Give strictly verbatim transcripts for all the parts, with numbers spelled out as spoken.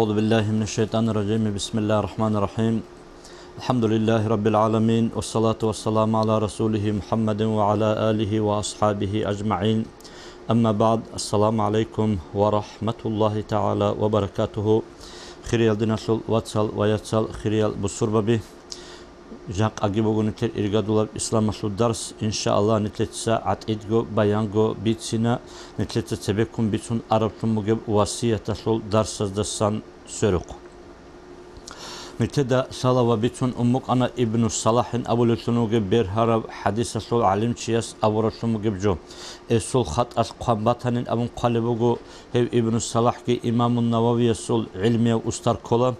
أعوذ بالله من الشيطان الرجيم. بسم الله الرحمن الرحيم. الحمد لله رب العالمين، والصلاة والسلام على رسوله محمد وعلى آله وأصحابه أجمعين. أما بعد. السلام عليكم ورحمة الله تعالى وبركاته. Хириял диналъул вацал ва яцал, хириял бусурбаби. Жакъаги буго нилъер иргадулаб исламалъул дарс, иншааллагь, нилъеца гӀатӀидго баянго бицина, нилъеца цебеккун бицун араблъун бугеб васияталъул дарсаздасан сверухъ. Нилъеда лъала ва бицун ун букӀана Ибну Салахин абулевлъун вугеб бергьараб хӀадисалъул гӀалимчияс абураблъун бугеб жо. Эсул хатӀалъ хъван батанин абун хъвалеб буго, гьев Ибну Салахги Имамун Нававиясул гӀилмияв устар ккола.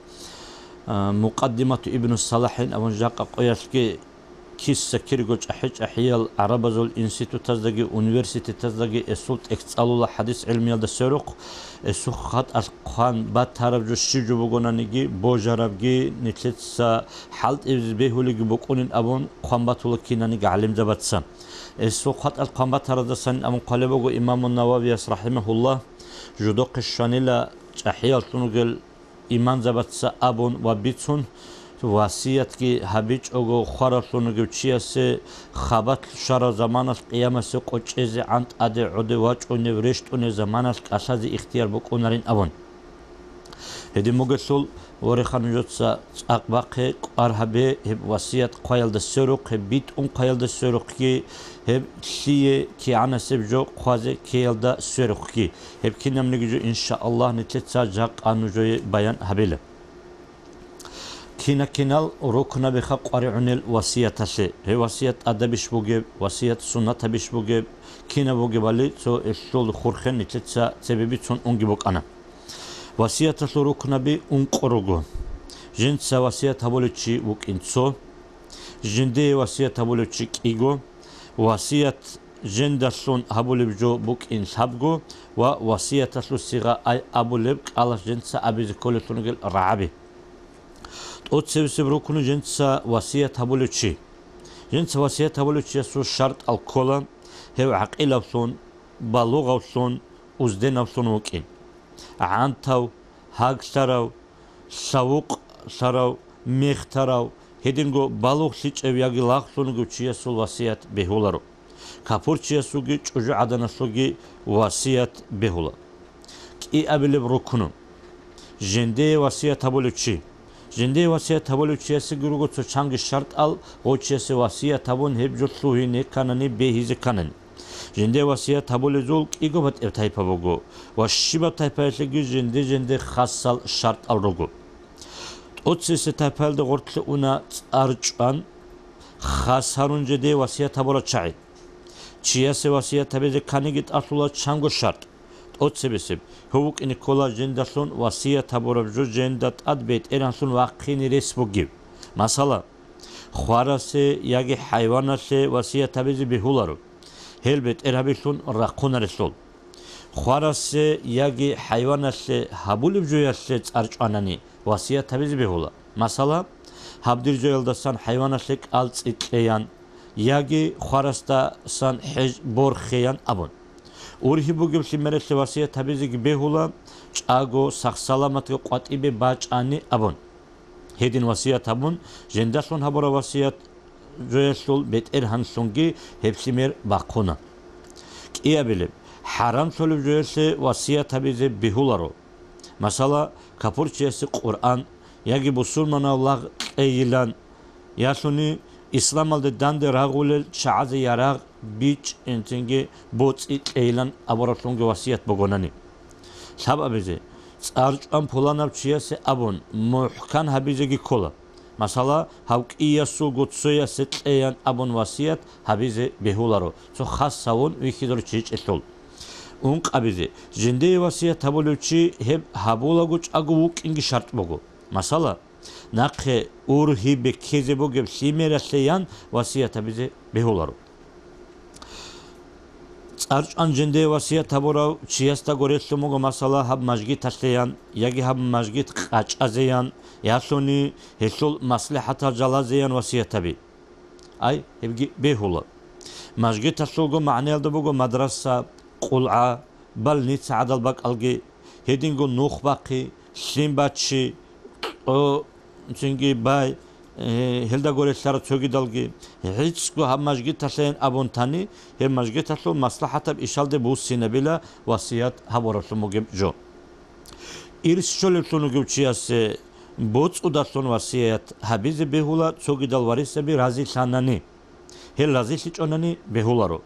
А, Мукъаддимату Ибну Салахин абун жакъа къоялъги киса-кирго чӀахӀи-чӀахӀиял гӀарабазул институтаздаги университетаздаги эсул тӀехь цӀалула хӀадис гӀилмиялда сверухъ, эсул хатӀалъ хъван батараб жо щиб жо бугонаниги, божарабги, нилъеца хӀалтӀизе бегьулеги букӀунин абун хъван батула кинаниги гӀалимзабаца. Эсул хатӀалъ хъван батараздасан абун хъвалеб буго Имамун Нававияс, рахӀимагьуллагь, жудухъе щванила чӀахӀияллъун ругел имамзабаца абун ва бицун, васиятги гьабичӀого хвараблъун вугев чиясе хабалъ щвараб заманалъ къиямасеб къо чӀезегӀан тӀаде гӀодов вачӀунев рещтӀунеб заманалъ кӀалъазе ихтияр букӀунарин абун. Гьедин бугелъул, вореха, нужеца цӀакъ бахъе, кӀвар гьабе гьеб васият хъваялда сверухъ, гьеб битӀун хъваялда сверухъги, гьеб лъие кигӀанасеб жо хъвазе ккеялда сверухъги. Гьеб кинабниги жо, иншааллагь, нилъеца жакъа нужее баян гьабила. Кина-кинал рукнабиха къваригӀунел васияталъе. Гьев васият тӀадабищ бугеб, васият суннатабищ бугеб, кинаб бугебали цо эсул хурхен нилъеца цебе бицун унги букӀана. Васияталъул рукнаби ункъо руго. Жинца васият гьабулев чи вукӀин цо, жиндие васият гьабулев чи кӀиго, васият жиндалъун гьабулеб жо букӀин лъабго ва васияталъул сигъа ай абулеб кӀалалъ жинца абизе кколеллъун ругел рагӀаби. ТӀоцебесеб рукну жинца васият гьабулев чи. Жинца васият гьабулев чиясул шартӀал ккола, гьев гӀакъилавлъун, балугъавлъун, узденаблъун вукӀин. ГӀантав, гьаглъарав, лъавукълъарав, мехтарав, гьединго балугълъичӀев яги лагълъунго чиясул васият бегьуларо. Капурчиясулги чӀужугӀаданалъулги васият бегьула. КӀиабилеб рукну. Жиндие васият гьабулев чи. Жиндие васият гьабулев чиясеги руго цо чанги шартӀал, гъов чиясе васият гьабун гьеб жо лъугьине кканани, бегьизе кканани. Жинде васият гьабулезул кӀиго батӀиб тайпа буго ва щибаб тайпаялъеги жинде-жинде хасал шартӀал руго. ТӀоцебесеб тайпаялда гъорлъе уна цӀар чӀван, хас гьарун жиде васият гьабурал чагӀи. Чиясе васият гьабизе кканиги тӀалъула чанго шартӀ. ТӀоцебесеб, гьев вукӀине ккола жиндалъун васият гьабураб жо жинда тӀад БетӀергьанлъун вахъине рес бугев. Масала, хварасе яги хӀайваналъе васият гьабизе бегьуларо, гьел бетӀергьабилъун рахъунарелъул. Хварасе яги хӀайваналъе гьабулеб жоялъе цӀар чӀванани, васият гьабизе бегьула. Масала, гьаб дир жоялдасан хӀайваналъе кӀалцӀи кьеян, яги хварасдасан хӀеж борхеян абун. Ургьиб бугеб лъимералъе васият гьабизеги бегьула, чӀаго сах-саламатго къватӀибе бачӀани абун. Гьедин васият гьабун, жиндалъун гьабураб васият жоялъул БетӀергьанлъунги гьеб лъимер бахъуна. КӀиабилеб, хӀарамлъулеб жоялъе васият гьабизе бегьуларо. Масала, капурчиясе Къуръан яги бусурманав лагъ кьейилан, ялъуни исламалде данде рагъулел чагӀазе ярагъ, бичӀ, интинги боцӀи кьейилан абураблъунги васият бугонани. Лъабабизе, цӀар чӀван пуланаб чиясе абун, мухӀкан гьабизеги ккола. Масала, гьав кӀиясул гуццоясе кьеян абун васият гьабизе бегьуларо, цо хас гьавун вихьизару чечӀелъул. Ункъабизе, жиндие васият гьабулев чи гьеб гьабулаго чӀаго вукӀинги шартӀ буго. Масала, нахъе ургьибе ккезе бугеб лъимералъе ян васият гьабизе бегьуларо. ЦӀар чӀван жиндие васият гьабурав чиясдаго релълъун буго, масала, гьаб мажгиталъе ян, яги гьаб мажгит къачӀазе ян, ялъуни гьелъул маслихӀатал жалазе ян васият гьаби. Ай, гьебги бегьула. Мажгиталъулго магӀнаялда буго мадраса, къулгӀа, больница гӀадал бакӀалги, гьединго нух бахъи, лъим бачи, кьо, цинги бай, э, гьелда гурелъарал цогидалги, гӀицӀго гьаб мажгиталъейин абун тани, гьеб мажгиталъул маслахӀатаб ишалде буссинабила васият гьабураблъун бугеб жо. Ирс щолеблъун вугев чиясе боцӀудалъун васият гьабизе бегьула цогидал варисаби разилъанани. Гьел разилъичӀонани бегьуларо.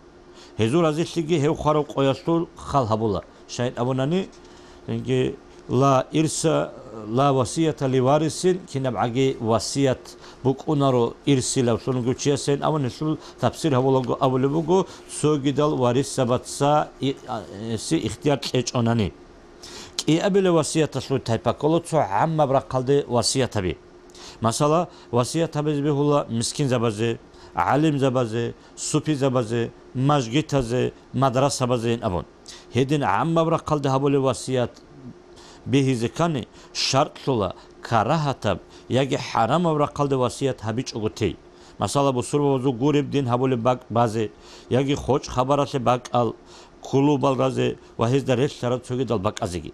Гьезул разилъиги гьев хварав къоялъул хал гьабула. Щайин абунани, инги, ла ирса, ла васията ли варисин, кинабгӀаги васият букӀунаро ирсилавлъун вугев чиясейин абун гьелъул тафсир гьабулаго абулеб буго, цогидал варисабаца и-, а, си ихтияр кьечӀонани. КӀиабилеб васияталъул тайпа ккола цо гӀаммаб рахъалде васият гьаби. Масала, васият гьабизе бегьула мискинзабазе, гӀалимзабазе, суфизабазе, мажгитазе, мадрасабазейин абун. Гьедин гӀаммаб рахъалде гьабулеб васият бихьизе ккани, шартлъула карагьатаб яги хӀарамаб рахъалде васият гьабичӀого тей. Масала, бусурбабазул гуреб дин гьабулеб бакӀ базе, яги хочӀ хабаралъе бакӀал, клубал разе ва гьезда релълъараб цогидал бакӀазеги.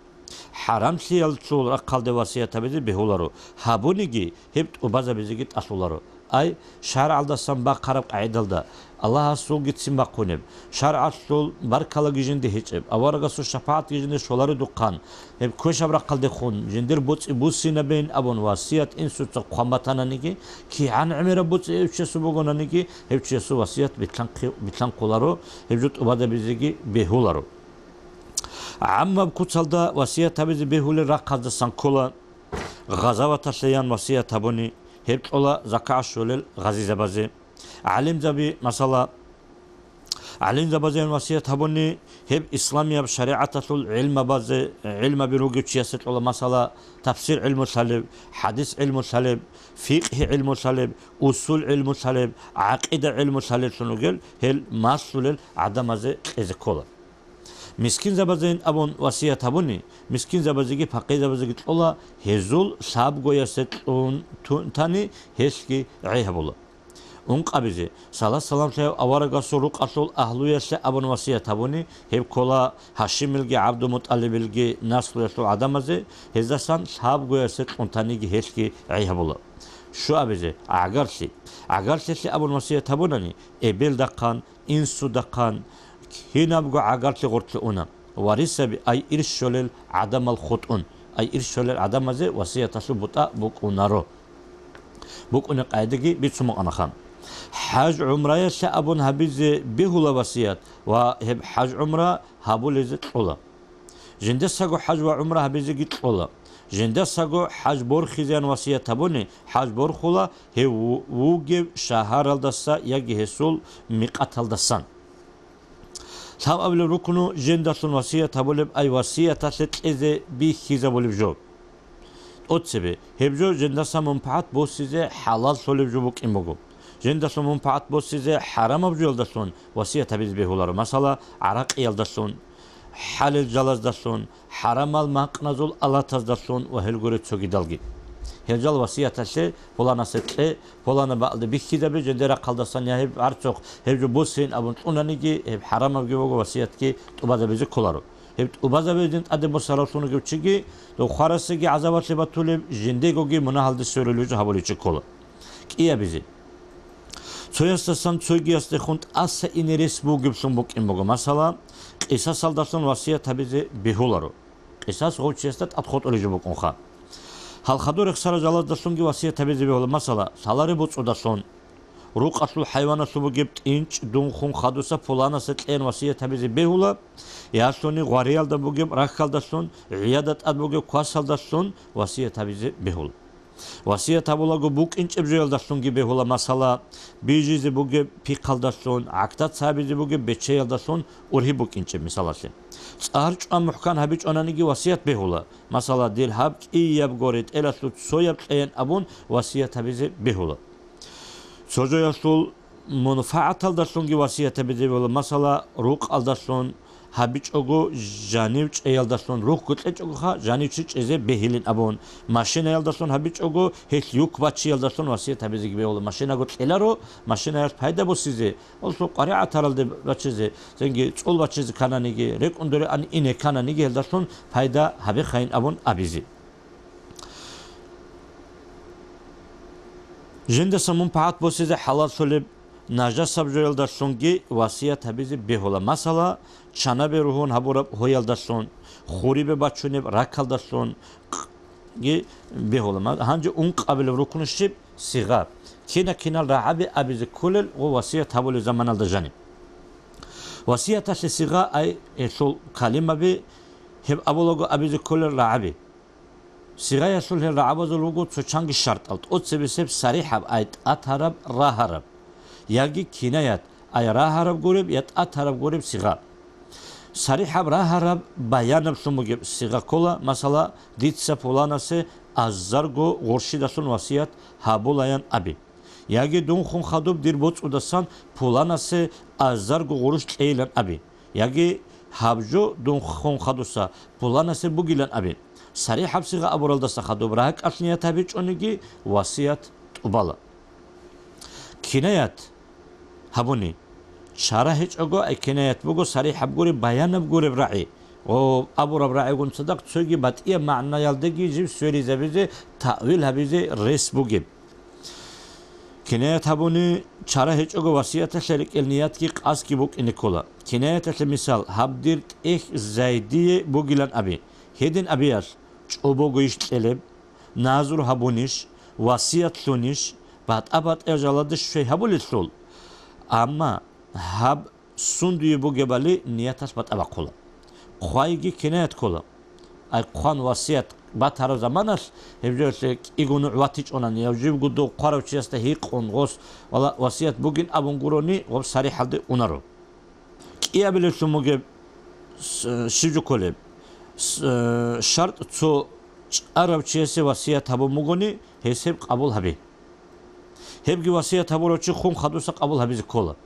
ХӀарамлъиялъул рахъалде васият гьабизе бегьуларо, гьабуниги гьеб тӀубазабизеги тӀалъуларо. Ай, шаргӀалдасан бахъараб къагӀидалда, Аллагьасулгицин бахъунеб, шаргӀалъул баркалаги жинде гьечӀеб, аварагасул шапагӀатги жинде щоларедухъан, гьеб квешаб рахъалдехун жиндир боцӀи буссинабейин абун васият инсуца хъван батананиги, кигӀан гӀемераб боцӀи гьев чиясул бугонаниги, гьев чиясул васият битлъанхъи-, битлъанхъуларо, гьеб жо тӀубазабизеги бегьуларо. ГӀаммаб куцалда васият гьабизе бегьулел рахъаздасан ккола, гъазаваталъе ян васият гьабуни, гьеб кьола закагӀат щолел гъазизабазе. ГӀалимзаби, масала, гӀалимзабазе ян васият гьабуни, гьеб исламияб шаригӀаталъул гӀилмабазе, гӀилмаби ругев чиясе кьола, масала, тафсир гӀилму лъалеб, хӀадис гӀилму лъалеб, фикъгьи гӀилму лъалеб, усул гӀилму лъалеб, гӀакъида гӀилму лъалеблъун ругел, гьел малъулел гӀадамазе кьезе ккола. Мискинзабазейин абун васият гьабуни, мискинзабазеги пакъирзабазеги кьола, гьезул лъабгоясе кьун ту-, тани гьелъги гӀей гьабула. Ункъабизе, салат-салам лъеяв аварагасул рукъалъул агьлуялъе абун васият гьабуни, гьеб ккола Гьашимилги ГӀабдулмутӀалибилги наслуялъул гӀадамазе, гьездасан лъабгоясе кьун таниги гьелъги гӀей гьабула. Щуабизе, гӀагарлъи. ГӀагарлъиялъе абун васият гьабунани, эбелдахъан, инсудахъан, кинабго гӀагарлъи гъорлъе уна. Варисаби ай ирс щолел гӀадамал хутӀун, ай ирс щолел гӀадамазе васияталъул бутӀа букӀунаро. БукӀунеб къайдаги бицун букӀанаха. ХӀаж-гӀумраялъе абун гьабизе бегьула васият ва гьеб хӀаж-гӀумра гьабулезе кьола. Жиндасаго хӀаж ва гӀумра гьабизеги кьола. Жиндасаго хӀаж борхизеян васият гьабуни, хӀаж борхула гьев ву-, вугев шагьаралдаса яги гьесул микъаталдасан. Лъабабилеб рукну жиндалъун васият гьабулеб ай васияталъе кьезе бихьизабулеб жо. ТӀоцебе, гьеб жо жиндаса мунпагӀат босизе хӀалаллъулеб жо букӀин буго. Жиндалъун мунпагӀат босизе хӀарамаб жоялдалъун васият гьабизе бегьуларо, масала, гӀаракъиялдалъун, хӀалел жалаздалъун, хӀарамал макъназул алатаздалъун ва гьел гуре цогидалги. Гьел жал васияталъе пуланасе кье, пулана бакӀалде бихьизабе, жиндир рахъалдасан я гьеб гӀарцухъ гьеб жо босейин абун кьунаниги, гьеб хӀарамабги буго, васиятги тӀубазабизе кколаро. Гьеб тӀубазабиздин тӀаде босаравлъун вугев чиги, дов хварасеги гӀазабалъе батулеб, жиндегоги мунагьалде сверулеб жо гьабулев чи ккола. КӀиабизе. Цоясдасан цойгиясдехун тӀаса ине рес бугеблъун букӀин буго. Масала, къисасалдалъун васият гьабизе бегьуларо. Къисас гъов чиясда тӀад хутӀулеб жо букӀунха. Гьал хадур рехсарал жалаздалъунги васият гьабизе бегьула. Масала, лъалареб боцӀудалъун, рукъалъул хӀайваналъул бугеб тӀинчӀ дун хун хадуса пуланасе кьеян васият гьабизе бегьула, ялъуни гъвариялда бугеб рахьалдалъун, гӀияда тӀад бугеб квасалдалъун васият гьабизе бегьула. Васият гьабулаго букӀинчӀеб жоялдалъунги бегьула, масала, бижизе бугеб пихъалдалъун, гӀактаца гьабизе бугеб бечеялдалъун ургьиб букӀинчӀеб, мисалалъе. ЦӀар чӀван мухӀкан гьабичӀонаниги васият бегьула, масала, дир гьаб кӀиябго ретӀелалъул цояб кьеян абун васият гьабизе бегьула. Цо жоялъул мунфагӀаталдалъунги васият гьабизе бегьула, масала, рукъалдалъун гьабичӀого, жанив чӀеялдалъун, рухьго кьечӀогоха, жанив чи чӀезе бегьилин абун, машинаялдалъун гьабичӀого, гьелъ юк бачиялдалъун васият гьабизеги бегьула, машинаго кьеларо, машинаялъ пайда босизе, алъул къваригӀатаралде бачизе, цинги цӀул бачизе кананиги, рекӀун дореан ине кананиги гьелдалъун пайда гьабехайин абун абизе. Жиндаса мунпагӀат босизе хӀалаллъулеб нажасаб жоялдалъунги васият гьабизе бегьула. Масала, чанабе ругьун гьабураб гьоялдалъун, хурибе бачунеб ракалдалъун, ги бегьула. Ма-, гьанже ункъабилеб рукну щиб? Сигъа. Кина-кинал рагӀаби абизе кколел ва васият гьабулел заманалда жаниб. Васияталъе сигъа ай гьелъул калимаби, гьеб абулаго абизе кколел рагӀаби. Сигъаялъул гьел рагӀабазул руго цо чанги шартӀал: тӀоцебесеб сарихӀаб ай тӀатараб рагьараб, яги кинаят ай рагьараб гуреб я тӀатараб гуреб сигъа. СарихӀаб рагьараб баянаблъун бугеб сигъа ккола, масала, дица пуланасе азарго гъурщидалъун васият гьабулаян аби. Яги дун хун хадуб дир боцӀудасан пуланасе азарго гъурущ кьейилан аби. Яги гьаб жо дун хун хадуса пуланасе бугилан аби. СарихӀаб сигъа абуралдаса хадуб ракӀалъ ният гьабичӀониги васият тӀубала. Кинаят гьабуни. Чара гьечӀого, ай кинаят буго сарихӀаб гуреб, баянаб гуреб рагӀи. О, абураб рагӀигун цадахъ цоги батӀияб магӀнаялдеги жив сверизабизе, таъвил гьабизе рес бугеб. Кинаят гьабуни, чара гьечӀого васияталъе рекӀел ниятги къасдги букӀине ккола. Кинаяталъе мисал: гьаб дир тӀехь Зайдие бугилан аби. Гьедин абиялъ, чӀобогойищ кьелеб, назру гьабунищ, васият лъунищ, батӀа-батӀиял жаладеш щвей гьабулелъул. Амма гьаб сундуе бугебали нияталъ батӀа бахъула. Хъвайги кинаят ккола. Ай хъван васият батараб заманалъ, гьеб жоялъе кӀиго нугӀ ватичӀонани, я живго дов хъварав чиясда гьикъун гъос вала васият бугин абун гурони, гъоб сарихӀалде унаро. КӀиабилевлъун бугеб с-, щиб жо кколеб? С-, э, шартӀ цо чӀарав чиясе васият гьабун бугони, гьес гьеб къабул гьаби. Гьебги васият гьабурав чи хун хадуса къабул гьабизе ккола.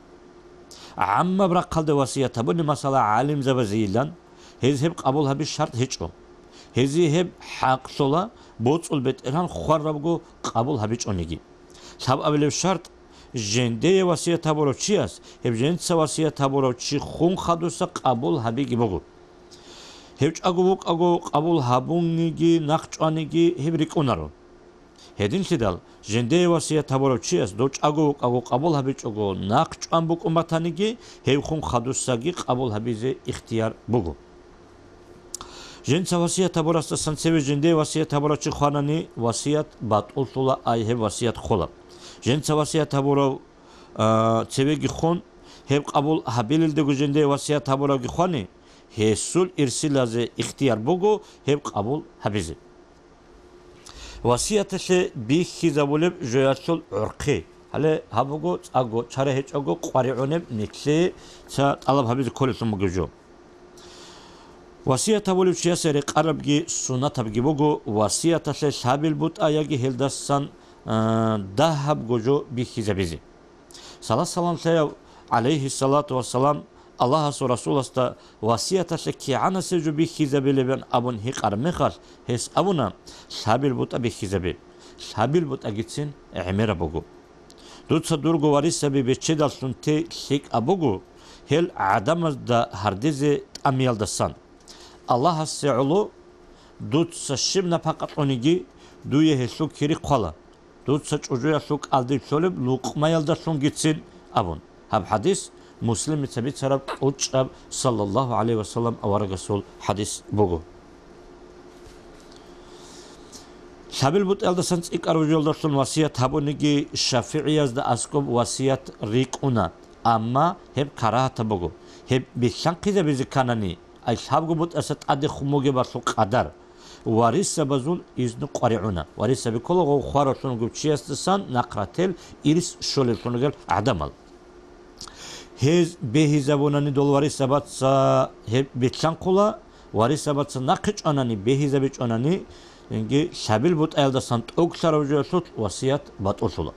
ГӀаммаб рахъалде васият гьабуни, масала, гӀалимзабазейилан, гьез гьеб къабул гьабиз шартӀ гьечӀо. Гьезие гьеб хӀакълъула, боцӀул бетӀергьан хварабго къабул гьабичӀониги. Лъабабилеб шартӀ, жендее васият гьабурав чияс гьеб жинца васият гьабурав чи хун хадуса къабул гьабиги буго. Гьев чӀаго вукӀаго къабул гьабуниги нахъ чӀваниги гьеб рикӀкӀунаро. Гьединлъидал, жендее васият гьабурав чияс дов чӀаго вукӀаго къабул гьабичӀого нахъ чӀван букӀун батаниги, гьев хун хадусаги къабул гьабизе ихтияр буго. Жинца васият гьабурасдасан цеве жинде васият гьабурав чи хванани, васият батӀуллъула, ай гьеб васият хола. Жинца васият гьабурав, а, цевеги хун, гьеб къабул гьабилелдего жинде васият гьабуравги хвани, гьесул ирсилазе ихтияр буго гьеб къабул гьабизе. Васияталъе бихьизабулеб жоялъул гӀурхъи. Гьале гьаб буго цӀакъго чара гьечӀого къваригӀунеб нилъее ца тӀалаб гьабизе кколелъун бугеб жо. Васият гьабулев чиясе рекъарабги суннатабги буго васияталъе лъабил бутӀа яги гьелдасан, а, дагьабго жо бихьизабизе. Салат-салам лъеяв, гӀалайгьиссалату вассалам, Аллагьасул Расуласда васияталъе кигӀанасеб жо бихьизабилебин абун гьикъараб мехалъ, гьес абуна: «Лъабил бутӀа бихьизабе. Лъабил бутӀагицин гӀемераб буго. Дуца дурго варисаби бечедаллъун те лъикӀаб буго, гьел гӀадамазда гьардезе тӀамиялдасан. Аллагьасе гӀоло дуца щиб напакъа кьуниги, дуе гьелъул кири хъвала, дуца чӀужуялъул кӀалдиб лъолеб лукъмаялдалъунгицин», — абун. Гьаб хадис Муслимица бицараб кьучӀаб, саллаллагьу гӀалайгьи вассалам, аварагасул хадис буго. Лъабил бутӀаялдасан цӀикӀкӀараб жоялдалъун васият гьабуниги, шафигӀиязда аскӀоб васият рикӀкӀуна, амма гьеб карагьатаб буго. Гьеб билълъанхъизабизе кканани, ай лъабго бутӀаса тӀаде хун бугебалъул къадар, варисабазул изну къваригӀуна. Варисаби ккола гъов хваравлъун вугев чиясдасан нахъ рател ирс щолевлъун ругел гӀадамал. Гьез бегьизабунани дол варисабаца гьеб билълъанхъула, варисабаца нахъе чӀванани, бегьизабичӀонани, инги лъабил бутӀаялдасан тӀоглъарав жоялъулъ васият батӀуллъула.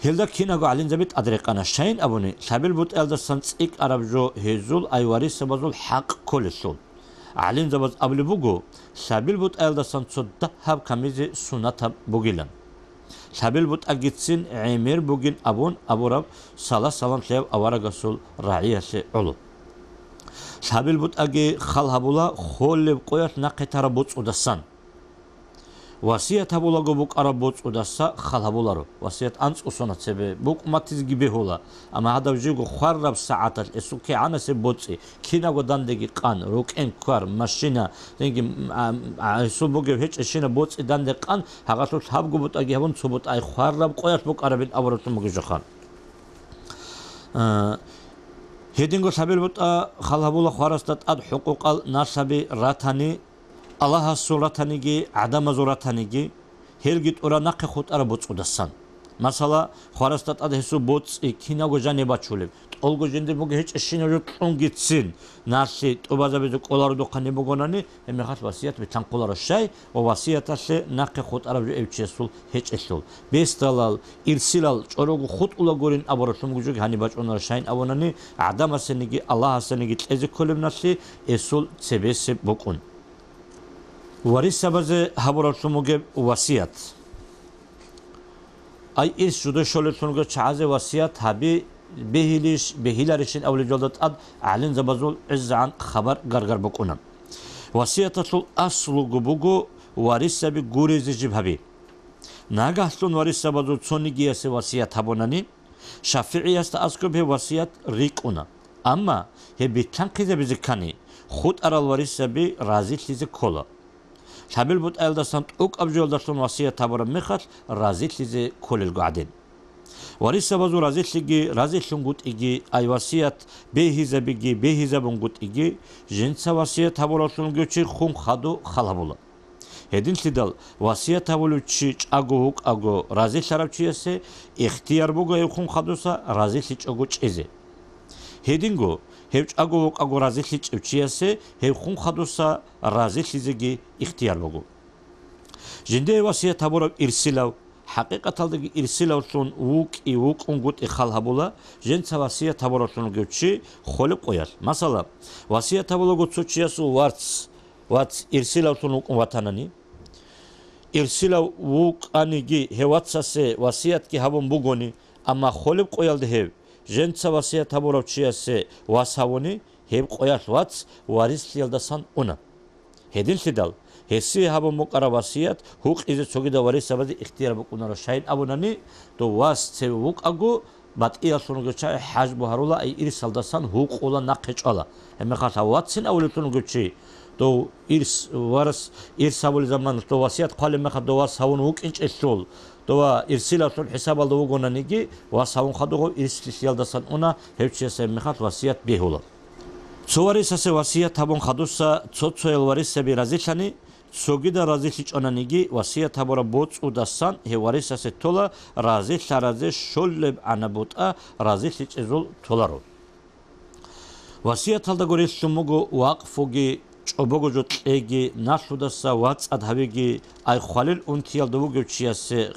Гьелда кинаго гӀалимзаби тӀадрекъана, щайин абуни, лъабил бутӀаялдасан цӀикӀкӀараб жо гьезул ай варисабазул хӀакъ кколелъул. ГӀалимзабаз абулеб буго, лъабил бутӀаялдасан цо дагьаб камизе суннатаб бугилан. Лъабил бутӀагицин гӀемер бугин абун абураб салат-салам лъеяв аварагасул рагӀиялъе гӀоло. Лъабил бутӀаги хал гьабула холеб къоялъ нахъе тараб боцӀудасан. Васият гьабулаго букӀараб боцӀудаса хал гьабуларо. Васият анцӀго сона цебе букӀун батизеги бегьула, амма гьадаб жего хвараб сагӀаталъ гьесул кигӀанасеб боцӀи кинабго дандеги къан, рукӀен квар, машина, динги, м, а, а, гьесул бугеб гьечӀебщинаб боцӀи данде къан, гьагъалъулъ гьабго бутӀаги гьабун, цо бутӀа хвараб къоялъ букӀарабин абураллъун бугеб жоха. А, гьединго лъабил бутӀа хал гьабула хварасда тӀад хӀукъукъал налъаби ратани, Аллагьасул ратаниги, гӀадамазул ратаниги, гьелги тӀура нахъе хутӀараб боцӀудасан. Масала, хварасда тӀад гьесул боцӀи кинабго жаниб бачулеб, тӀолго жиндир бугеб гьечӀебщинаб жо кьунгицин, налъи тӀубазабизе кӀолародухъани бугонани, гьебмехалъ васият билълъанхъуларо щай ва васияталъе нахъе хутӀараб жо гьев чиясул гьечӀелъул. Бесдалал, ирсилал чӀорого хутӀулагурин абураллъун бугеб жоги гьаниб бачӀунаро щайин абунани, гӀадамасаниги Аллагьасаниги кьезе кколеб налъи гьесул цебесеб букӀун. Варисабазе гьабураллъун бугеб васият. Ай, ирс жидее щолеллъунго чагӀазе васият гьаби бегьилищ, бегьиларищин абулеб жоялда тӀад гӀалимзабазул гӀезегӀан хабар гаргар букӀуна. Васияталъул аслуго буго варисаби гурезе жиб гьаби. Нагагьлъун варисабазул цонигиясе васият гьабунани, ШафигӀиясда аскӀоб гьеб васият рикӀкӀуна. Амма гьеб билълъанхъизабизе ккани, хутӀарал варисаби разилъизе ккола. Лъабил бутӀаялдасан тӀокӀаб жоялдалъун васият гьабураб мехалъ разилъизе кколелго гӀадин. Варисабазул разилъиги разилъунгутӀиги, ай васият бегьизабиги бегьизабунгутӀиги, жинца васият гьабураллъун вугев чи хун хадув хал гьабула. Гьединлъидал васият гьабулев чи чӀаго вукӀаго разилъарав чиясе ихтияр буго гьев хун хадуса разилъичӀого чӀезе. Гьединго, гьев чӀаго вукӀаго разилъичӀев чиясе гьев хун хадуса разилъизеги ихтияр буго. Жиндие васият гьабурав ирсилав, хӀакъикъаталдаги ирсилавлъун вукӀи-вукӀунгутӀи хал гьабула, жинца васият гьабураллъун вугев чи холеб къоялъ. Масала, васият гьабулаго цо чиясул варц, вац ирсилавлъун вукӀун ватанани, ирсилав вукӀаниги гьев вацасе васиятги гьабун бугони, амма холеб къоялда гьев, жинца васият гьабурав чиясе вас гьавуни, гьеб къоялъ вац варислъиялдасан уна. Гьединлъидал, гьесие гьабун букӀараб васият гьукъизе цогидал варисабазе ихтияр букӀунаро щайин абунани, дов вас цеве вукӀаго, батӀиялъун вугев чагӀи хӀажбу гьарула, ай ирсалдасан гьукъула, нахъе чӀвала. Гьебмехалъ гьав вацин абулевлъун вугев чи, дов ирс, варас ирс гьабулеб заманалъ дов васият хъвалеб мехалъ дов вас гьавун вукӀинчӀелъул, дова ирсилавлъун хӀисабалда вугонаниги, вас гьавун хадув гьев ирслъиялдасан уна, гьев чиясе гьебмехалъ васият бегьула. Цо варисасе васият гьабун хадуса цо-цоял варисаби разилъани, цогидал разилъичӀонаниги, васият гьабураб боцӀудасан гьев варисасе тола разилъаразе щолеб гӀанаб бутӀа разилъичӀезул толаро. Васияталдаго релълъун буго вакъфуги, чӀобого жо кьеги, налъудаса вацӀцӀад гьавиги, ай хвалил унтиялда вугев чиясе,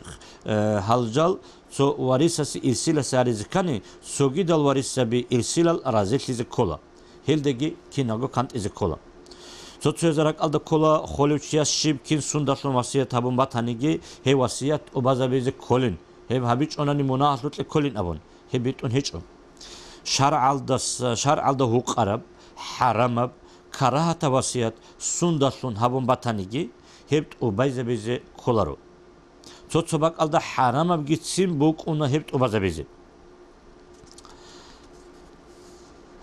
э, гьалжал, цо варисасе ирсиласе гьаризе ккани, цогидал варисаби ирсилал разилъизе ккола. Гьелдаги киналго кантӀизе ккола. Цо-цояз ракӀалда ккола, холев чияс щиб кин сундалъун васият гьабун батаниги, гьев васият тӀубазабизе кколин, гьеб гьабичӀонани мунагьалъукье кколин абун, гьеб битӀун гьечӀо. ШаргӀалдас-, шаргӀалда гьукъараб, хӀарамаб, карагьатаб васият сундалъун гьабун батаниги, гьеб тӀубайзабизе кколаро. Цо-цо бакӀалда хӀарамабгицин букӀуна гьеб тӀубазабизе.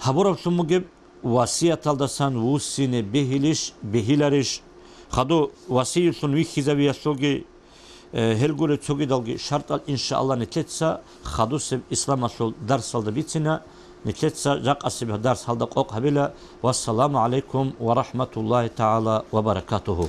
Гьабураблъун бугеб васияталдасан вуссине бегьилищ, бегьиларищ? Хадув васиюллъун вихьизавиялъулги, э, гьел гуреб цогидалги шартӀал, иншааллагь, нилъеца хадусеб исламалъул дарсалда бицина, нилъеца жакъасеб дарс гьалда къокъ гьабила. Вассаламу гӀалайкум ва рахӀматуллагьи тагӀала ва баракатугьу.